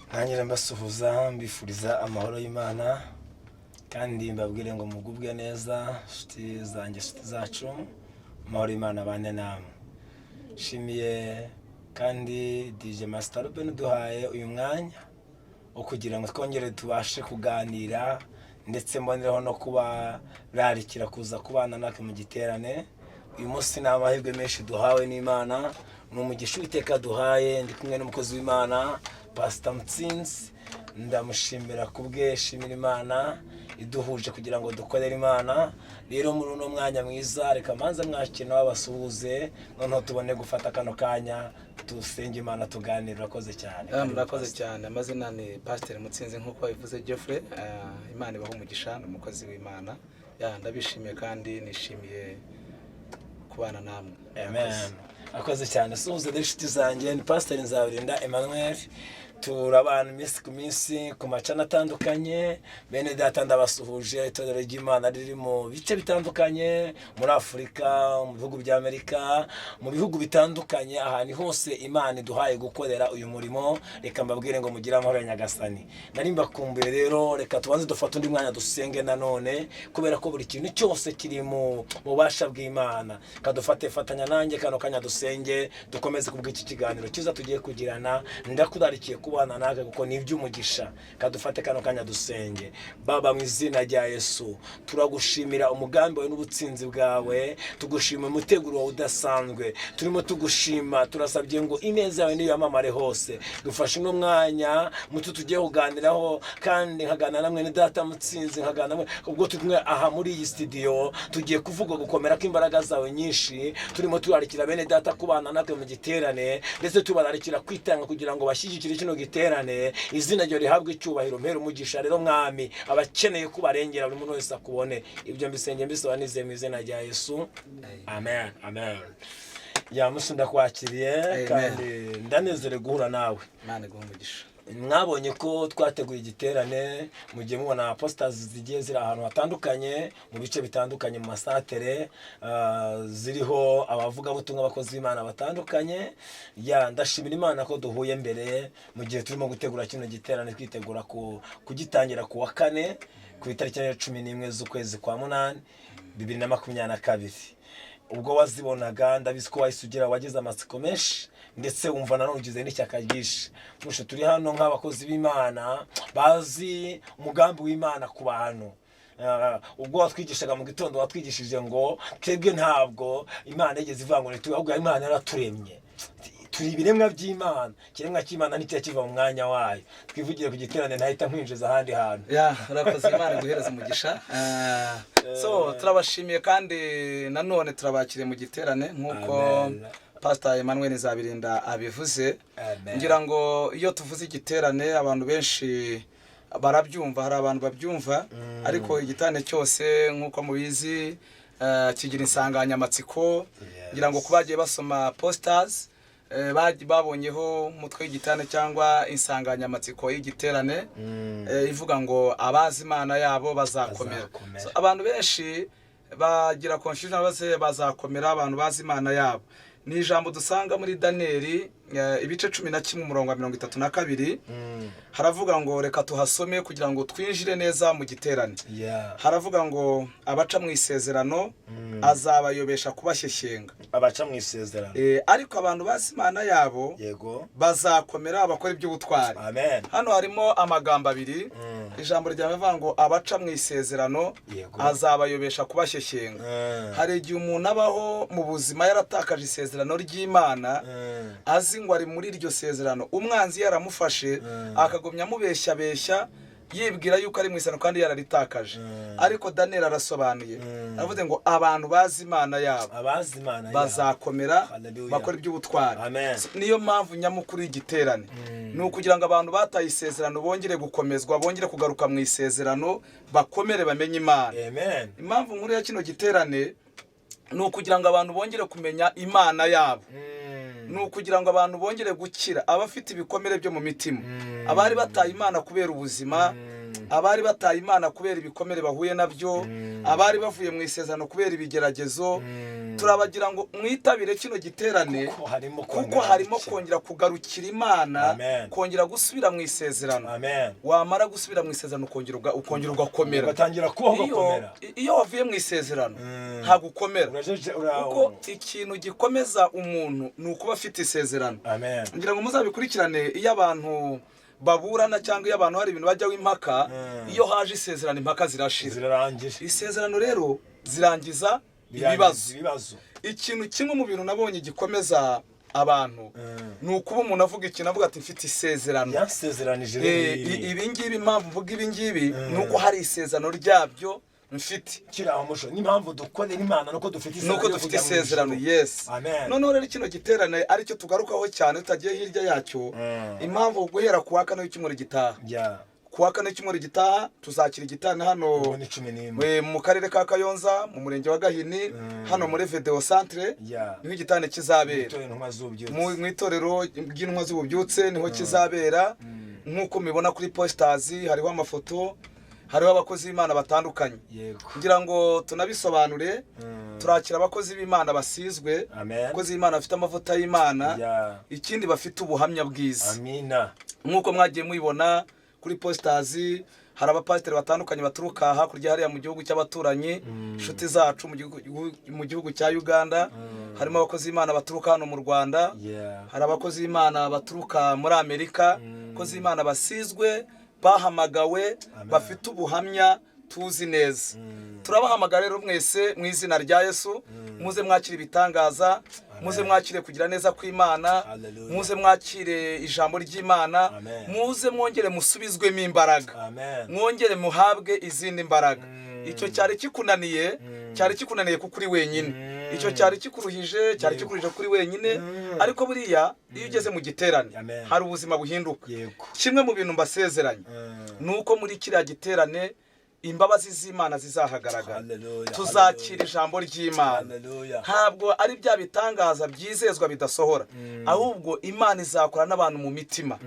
Ntangire mbasuhuza, mbifuriza amahoro y'Imana, kandi mbabwire ngo mugubwe neza, inshuti zanjye, inshuti zacu. Amahoro y'Imana abane namwe. Nshimiye kandi DJ Master Ruben uduhaye uyu mwanya wo kugira ngo twongere tubashe kuganira, ndetse mbonereho no kubararikira kuza kubana natwe mu giterane. Uyu munsi ni amahirwe menshi duhawe n'Imana, ni umugisha Uwiteka duhaye. Ndi kumwe n'umukozi w'Imana, Pasita Mutsinzi. Ndamushimira kubwe, shimira Imana iduhuje kugira ngo dukorere Imana. Rero muri uno mwanya mwiza, reka mbanze mwakire nawe abasuhuze, noneho tubone gufata kano kanya dusenge Imana, tuganire. Urakoze cyane. Murakoze cyane. Amazina ni Pasiteri Mutsinzi nk'uko babivuze Jeffrey. Imana ibaha umugisha, ni umukozi w'Imana. Ya, ndabishimiye kandi nishimiye kubana namwe. Amen. Akoze cyane. Suhuze rero inshuti zanjye. Ni Pasiteri Nzabirinda Emmanuel, turabana iminsi ku minsi ku macana atandukanye. Bene data, ndabasuhuje. Itorero ry'Imana riri mu bice bitandukanye, muri Afurika, mu bihugu bya Amerika, mu bihugu bitandukanye, ahantu hose Imana iduhaye gukorera uyu murimo. Reka mbabwire ngo mugire amahoro ya Nyagasani. Nari mbakumbuye. Rero reka tubanze dufate undi mwanya dusenge nanone, kubera ko buri kintu cyose kiri mu bubasha bw'Imana. Kadufate, fatanya nanjye kano kanya dusenge, dukomeze kubw'iki kiganiro cyiza tugiye kugirana. Ndakurarikiye kubana natwe kuko ni iby'umugisha. Kadufate kano kanya dusenge. Baba, mu izina rya Yesu, turagushimira umugambi wawe n'ubutsinzi bwawe, tugushima umuteguro wawe udasanzwe. Turimo tugushima, turasabye ngo ineza yawe niyo yamamare hose. Dufashe uno mwanya muto tugiye kuganiraho, kandi nkaganira na mwene data Mutsinzi, nkaganira namwe ubwo turi kumwe aha muri iyi studio. Tugiye kuvuga gukomera kw'imbaraga zawe nyinshi. Turimo turarikira bene data kubana natwe mu giterane, ndetse tubararikira kwitanga kugira ngo bashyigikire kino giterane, izina ryawe rihabwe icyubahiro. Mpera umugisha rero, Mwami, abakeneye kubarengera, buri muntu wese akubone. Ibyo mbisenge mbisaba nizeye mu izina rya Yesu, amen, amen. Ya musi, ndakwakiriye. Amen. Kandi ndanezerewe guhura nawe. Imana iguhe umugisha. Mwabonye ko twateguye igiterane, mugiye mubona posters zigiye ziri ahantu hatandukanye, mu bice bitandukanye, mu masantere, ziriho abavugabutumwa, abakozi b'Imana batandukanye. Ya, ndashimira Imana ko duhuye mbere mu gihe turimo gutegura kino giterane, twitegura kugitangira ku wa kane, ku itariki ya 11 z'ukwezi kwa munani 2022. Ubwo wazibonaga, ndabizi ko wahise ugira, wagize amatsiko menshi, ndetse wumva nanone ugize n'ishyaka ryinshi. Mushe turi hano nk'abakozi b'Imana bazi umugambi w'Imana ku bantu. Ubwo watwigishaga mu gitondo, watwigishije ngo twebwe ntabwo Imana yigeze ivuga ngo ntitube, ahubwo Imana yaraturemye, turi ibiremwa by'Imana. Ikiremwa cy'Imana ntikijya kiva mu mwanya wayo. Twivugire ku giterane, ntahita nkwinjiza ahandi hantu. Ya, urakoze, Imana iguhereze umugisha. So turabashimiye kandi nanone turabakiriye mu giterane nk'uko Amen. Pastor Emmanuel Nzabirinda abivuze. Amen. Ngira ngo iyo tuvuze igiterane abantu benshi barabyumva, hari abantu babyumva, ariko igiterane cyose nk'uko mubizi kigira insanganyamatsiko. Ngira ngo kuba bagiye basoma posters, babonyeho umutwe w'igiterane cyangwa insanganyamatsiko y'igiterane ivuga ngo "Abazi Imana yabo bazakomera." Bazakomera. So, abantu benshi bagira confusion bose, bazakomera abantu bazi Imana yabo. Ni ijambo dusanga muri Daniyeli ibice 11 umurongo wa 32. Haravuga ngo, reka tuhasome kugira ngo twinjire neza mu giterane. Haravuga ngo abaca mu isezerano azabayobesha kubashyeshyenga. Abaca mu isezerano. Ariko abantu bazi Imana yabo bazakomera, bakora iby'ubutwari. Amen. Hano harimo amagambo abiri. Ijambo ryawe rivuga ngo abaca mu isezerano azabayobesha kubashyeshyenga. Hari igihe umuntu abaho mu buzima yaratakaje isezerano ry'Imana, azi ngo ari muri iryo sezerano, umwanzi yaramufashe, akagumya amubeshyabeshya, yibwira yuko ari mu isezerano kandi yararitakaje. Ariko Daniel arasobanuye, aravuze ngo abantu bazi Imana yabo abazi Imana yabo bazakomera, Hallelujah. bakora iby'ubutwari. Amen. So, niyo mpamvu nyamukuru y'igiterane ni ukugira ngo abantu bataye isezerano bongere gukomezwa, bongere kugaruka mu isezerano, bakomere, bamenye Imana. Amen. Impamvu nkuru ya kino giterane ni ukugira ngo abantu bongere kumenya Imana yabo, ni ukugira ngo abantu bongere gukira, abafite ibikomere byo mu mitima, abari bataye Imana kubera ubuzima. Abari bataye Imana kubera ibikomere bahuye nabyo, abari bavuye mu isezerano kubera ibigeragezo, turabagira ngo mwitabire kino giterane, Kuko harimo kuko kongera harimo gukira. kongera kugarukira Imana, Amen. kongera gusubira mu isezerano. Amen. Wamara gusubira mu isezerano, ukongera ugakomera. Ugatangira kubaho, Iyo ugakomera. iyo wavuye mu isezerano ntabwo ukomera, Urajeje kuko ikintu gikomeza umuntu ni ukuba afite isezerano. Amen. Ngira ngo muzabikurikirane, iyo abantu baburana cyangwa iyo abantu hari ibintu bajyaho impaka, iyo haje isezerano impaka zirashira. Zirarangije. Isezerano rero zirangiza Birangiza ibibazo. Ibibazo. Ikintu kimwe mu bintu nabonye gikomeza abantu ni ukuba umuntu avuga ikintu, avuga ati: "Mfite isezerano." Yansezeranije rero ibi. Ibi ngibi, impamvu mvuga ibi ngibi ni uko hari isezerano ryabyo mfite. Kiri aho musho n'impamvu dukorera Imana nuko dufite isezerano Nuko ryo dufite kujya mu isezerano. ijuru. Yes. Amen. Noneho rero kino giterane aricyo tugarukaho cyane tutagiye hirya yacyo, impamvu guhera ku wa kane w'icyumweru gitaha, ku wa kane w'icyumweru gitaha tuzakira igiterane hano Ubwo ni 11. Mu karere ka Kayonza, mu murenge wa Gahini, hano muri Video Centre, niho igiterane kizabera. Itorero Intumwa z'Ububyutse. Mu itorero ry'Intumwa z'Ububyutse niho kizabera. Nk'uko mubibona kuri posters, hariho amafoto, hariho abakozi b'Imana batandukanye. Kugira ngo tunabisobanure, turakira abakozi b'Imana basizwe, Amen. abakozi b'Imana bafite amavuta y'Imana, ikindi bafite ubuhamya bwiza. Amina. Nk'uko mwagiye mubibona kuri posters, hari abapasiteri batandukanye baturuka hakurya hariya mu gihugu cy'abaturanyi, inshuti zacu mu gihugu cya Uganda. Harimo abakozi b'Imana baturuka hano mu Rwanda, hari abakozi b'Imana baturuka muri Amerika, abakozi b'Imana basizwe, bahamagawe, Amen. bafite ubuhamya tuzi neza. Turabahamagara rero mwese mu izina rya Yesu, muze mwakire ibitangaza, muze mwakire kugira neza kw'Imana, Hallelujah. muze mwakire ijambo ry'Imana, Amen. muze mwongere musubizwemo imbaraga, Amen. mwongere muhabwe izindi mbaraga. Icyo cyari kikunaniye, cyari kikunaniye kuko uri wenyine. Icyo cyari kikuruhije, cyari kikuruhije kuri wenyine. Ariko buriya iyo ugeze mu giterane, Amen. hari ubuzima buhinduka. Kimwe mu bintu mbasezeranye ni uko muri kiriya giterane imbabazi z'Imana zizahagaragara. Hallelujah. Tuzakira ijambo ry'Imana. Hallelujah. Ntabwo ari bya bitangaza byizezwa bidasohora, ahubwo Imana izakora n'abantu mu mitima.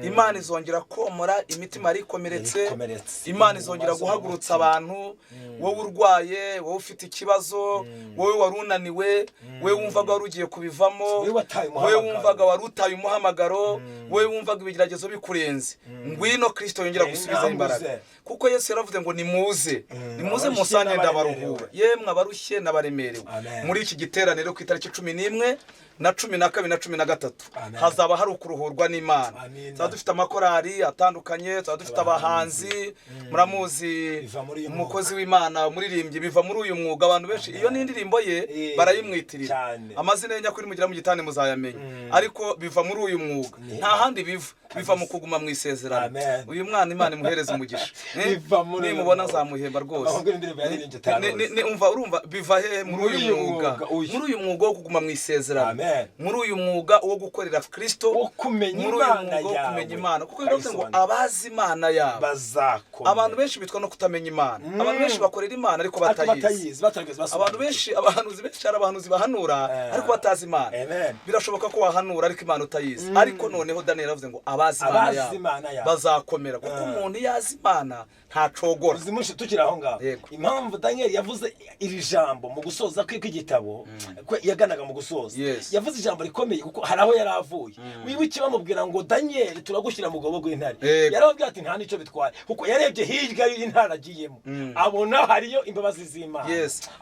Imana izongera komora imitima yarikomeretse. Yarikomeretse. Imana izongera Inguma zo mu guhagurutsa mutima. abantu. Wowe urwaye, wowe ufite ikibazo, wowe wari unaniwe, wowe wumvaga wari ugiye kubivamo, Wowe wataye wowe umuhamagaro. wumvaga wari utaye umuhamagaro, wowe wumvaga ibigeragezo bikurenze, ngwino Kirisito yongera gusubiza Nambuze. imbaraga, kuko Yesu yaravuze ngo: "Nimuze, nimuze Abarushye musange, n'abaremerewe. ndabaruhura, yemwe abarushye n'abaremerewe." Amen. Muri iki giteraniro ku itariki 11 na 12 na 13, Amen. hazaba hari ukuruhurwa n'Imana. Amina. Tuzaba dufite amakorali atandukanye, tuzaba dufite abahanzi, muramuzi, Biva muri uyu umukozi w'Imana, umuririmbyi biva muri uyu mwuga. Abantu benshi iyo ni indirimbo ye barayimwitirira. Cyane. Amazina ye nyakuri mugira mu gitane muzayamenya, ariko biva muri uyu mwuga, nta handi biva, biva mu kuguma mu isezerano. Amen. Uyu mwana Imana imuhereze umugisha. Biva muri uyu Nimubona mwuga. nzamuhemba rwose. Ahubwo indirimbo yaririmbye ataruzi. Umva, urumva biva hehe? Muri Muri uyu uyu mwuga, mwuga, uyu. muri uyu mwuga wo kuguma mu isezerano, Amen. muri uyu mwuga wo gukorera Kristo, Wo kumenya muri uyu Imana mwuga wo yawe. kumenya Imana, kuko biravuze ngo Kayisobanura. abazi Imana yabo Bazakomera. Abantu benshi bitwa no kutamenya Imana. Abantu benshi bakorera Imana ariko ariko batayizi. Batayizi, batarigeze Abantu basobanukirwa. benshi, abahanuzi benshi, hari abahanuzi bahanura ariko batazi Imana. Amen. Birashoboka ko wahanura ariko Imana utayizi. Ariko noneho Daniel yaravuze ngo abazi Imana Abazi yabo Imana yabo. bazakomera, kuko umuntu iyo azi Imana ntacogora. Uzi munshi tukiri aho ngaho, Yego. impamvu Daniel yavuze iri jambo mu gusoza kwe kw'igitabo, ko yaganaga mu gusoza, yavuze ijambo rikomeye, kuko hari aho yari avuye. Wibuke bamubwira ngo: "Daniel, turagushyira mu rwobo rw'intare." Yarababwira ati: "Nta n'icyo bitwaye," kuko yarebye hirya y'intare agiyemo, abona hariyo imbabazi z'Imana,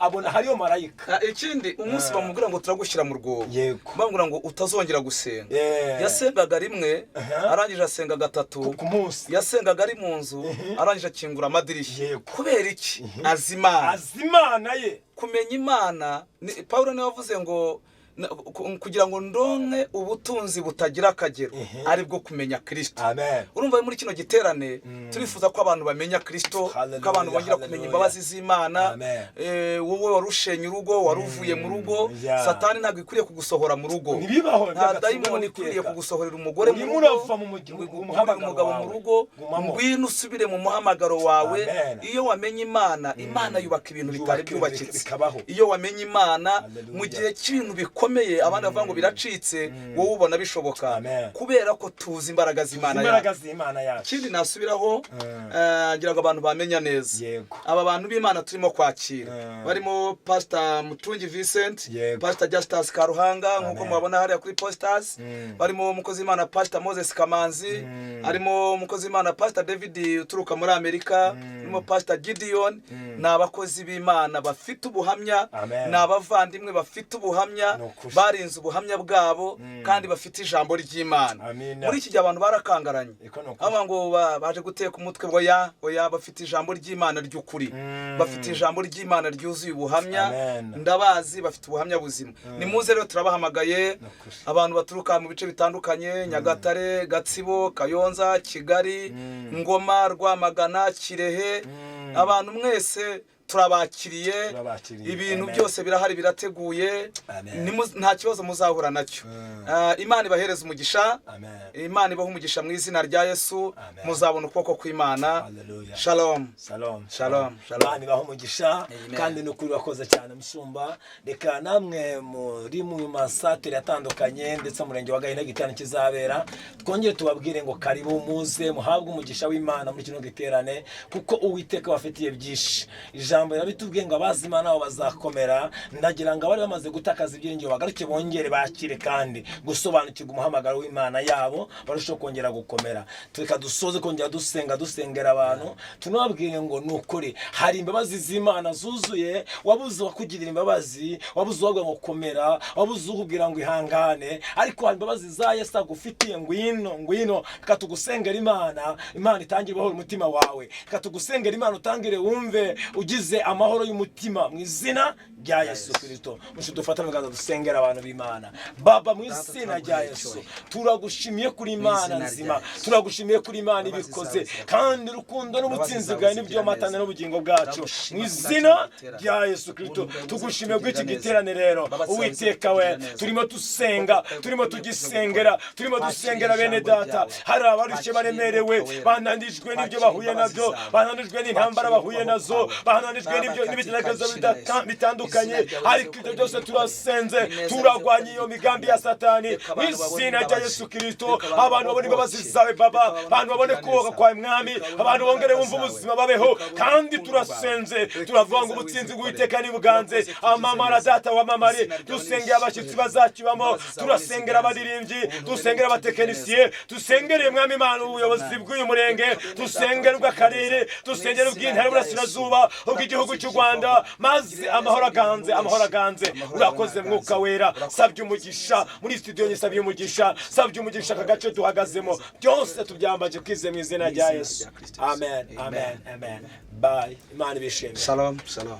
abona hariyo marayika. Ikindi, umunsi bamubwira ngo turagushyira mu rwobo, bamubwira ngo utazongera gusenga, yasengaga rimwe, arangije asenga gatatu ku munsi. Yasengaga ari mu nzu, arangije akingura amadirishya. Kubera iki? Azi Imana. Azi Imana ye. Kumenya Imana Pawulo niwe wavuze ngo kugira ngo ndonke ubutunzi butagira akagero, aribwo kumenya Kirisito. Amen. Urumva muri kino giterane turifuza ko abantu bamenya Kirisito, Hallelujah, ko abantu bongera kumenya hallelujah. imbabazi z'Imana. Amen. Wowe wari ushenye urugo, wari uvuye mu rugo, Satani ntabwo ikwiriye kugusohora mu rugo. Ntibibaho, Nta byagatsindwa dayimoni n'Uwiteka. ikwiriye kugusohorera umugore mu Urimo rugo, urava mu ngo mu muhamagaro umugabo mu wawe. rugo. Gumamo. Ngwino usubire mu muhamagaro wawe. Amen. Iyo wamenye Imana, Imana yubaka ibintu Yubaka bitari ibintu byubakitse. bikabaho. Iyo wamenye Imana Hallelujah. mu gihe cy'ibintu bikomeye. bikomeye, abandi bavuga ngo biracitse, wowe ubona bishoboka. Amen. Kubera ko tuzi imbaraga z'Imana Imbaraga yacu. z'Imana yacu. Ikindi nasubiraho, ngira ngo abantu bamenya neza, aba bantu b'Imana turimo kwakira barimo Pastor Mutungi Vincent, Pastor Justus Karuhanga, nk'uko Amen. mubabona hariya kuri posters, barimo umukozi w'Imana Pastor Moses Kamanzi, harimo umukozi w'Imana Pastor David uturuka muri Amerika, harimo Pastor Gideon. Ni abakozi b'Imana bafite ubuhamya. Amen. Ni abavandimwe bafite ubuhamya, Ni ukuri. barinze ubuhamya bwabo kandi bafite ijambo ry'Imana. Amina. Muri iki gihe abantu barakangaranye, Iko ni ukuri. bavuga ngo baje guteka umutwe. Oya, oya, bafite ijambo ry'Imana ry'ukuri, bafite ijambo ry'Imana ryuzuye ubuhamya. Amen. Ndabazi, bafite ubuhamya buzima. Nimuze rero, turabahamagaye. Ukuri. Abantu baturuka mu bice bitandukanye: Nyagatare, Gatsibo, Kayonza, Kigali, Ngoma, Rwamagana, Kirehe, abantu mwese turabakiriye. Turabakiriye. Ibintu Amen. byose birahari, birateguye. Amen. Nta kibazo muzahura nacyo. Imana ibahereze umugisha. Amen. Imana ibahe umugisha mu izina rya Yesu. Amen. Muzabona ukuboko kw'Imana. Hallelujah. Shalom. Shalom. Shalom, shalom. Imana ibahe umugisha. Amen. Kandi ni ukuri wakoze cyane, mushumba. Reka namwe muri mu masateri atandukanye ndetse umurenge wa Gahina giterane kizabera, twongere tubabwire ngo karibu, muze muhabwe umugisha w'Imana muri kino giterane, kuko Uwiteka bafitiye byinshi. Ijambo rirabitubwiye ngo abazi Imana nabo bazakomera. Ndagira ngo abari bamaze gutakaza ibyiringiro bagaruke, bongere bakire kandi gusobanukirwa umuhamagaro w'Imana yabo, barusheho kongera gukomera. Reka dusoze kongera dusenga, dusengera abantu, tunababwire ngo ni ukuri hari imbabazi z'Imana zuzuye. Wabuze uwakugirira imbabazi, wabuze uwavuga ngo komera, wabuze ukubwira ngo ihangane, ariko hari imbabazi za Yesu agufitiye. Ngwino, ngwino, reka tugusengera Imana, Imana itangire ibohora umutima wawe. Reka tugusengera Imana, utangire wumve ugize amahoro y'umutima mu izina rya Yesu Kirisito. Mushe dufate ibiganza dusengera abantu b'Imana. Baba, mu izina rya Yesu, turagushimiye kuri Imana Izina rya nzima. Yesu. Turagushimiye kuri Imana Imbabazi ibikoze zawe zirakomeye. kandi urukundo n'ubutsinzi Imbabazi bwawe zawe nibyo zigira matana neza. n'ubugingo bwacu, mu Turagushima izina kubwacu. rya Yesu Kirisito. Ubuntu bwawe Tugushimiye buzatugirira bw'iki neza. giterane rero. Imbabazi zawe Uwiteka we, zitugirira neza. turimo dusenga, turimo tugisengera, turimo Twakiriye dusengera bene ijambo data. ryawe. Hari abarushye, Twakiriye baremerewe, Umwuka Wera. bananijwe n'ibyo Twakiriye bahuye imbabazi nabyo, zawe. bananijwe n'intambara Twakiriye bahuye ukuboko nazo, kwawe. bananijwe Baba, n'ibyo katika n'ibigeragezo jina la Yesu. bitandukanye. Izina ryawe Ariko rize ibyo byose gukora turasenze, ibintu. Ineza turarwanya rize iyo gukora migambi ya Satani Reka mu abantu babone izina rya imbabazi. Yesu Kirisito. Reka abantu Abantu babone imbabazi babohoke. zawe, Baba. Reka abantu Abantu babone kugira kubohoka neza. kwawe, Mwami. Reka babone Abantu bongere imbaraga bumve zawe. ubuzima, babeho. Reka babone Kandi urukundo turasenze, rwawe. Reka turavuga ngo ineza ubutsinzi wizikore. bw'Uwiteka nibuganze. Urakoze tugize Amamara neza. data wamamare. Izina ryawe Dusengeye nirishimwe. abashyitsi bazakibamo. Imbabazi zawe Turasengera niziganze. abaririmbyi, Ubuntu bwawe dusengera nibutugirire abatekinisiye, neza. dusengereye, Mwami Imana, ubuyobozi bw'uyu murenge, dusengere ubw'akarere, dusengere ubw'intara y'Uburasirazuba, ubw'igihugu cy'u Rwanda, maze amahoro aganze, amahoro aganze. Urakoze, Mwuka Wera. Sabye umugisha muri studio, nyisabye umugisha, sabye umugisha aka gace duhagazemo. Byose tubyambaje twize mu izina rya Mu izina Yesu. rya Kristo. Amen, amen, amen. Bye, Imana ibishimire. Shalom, shalom.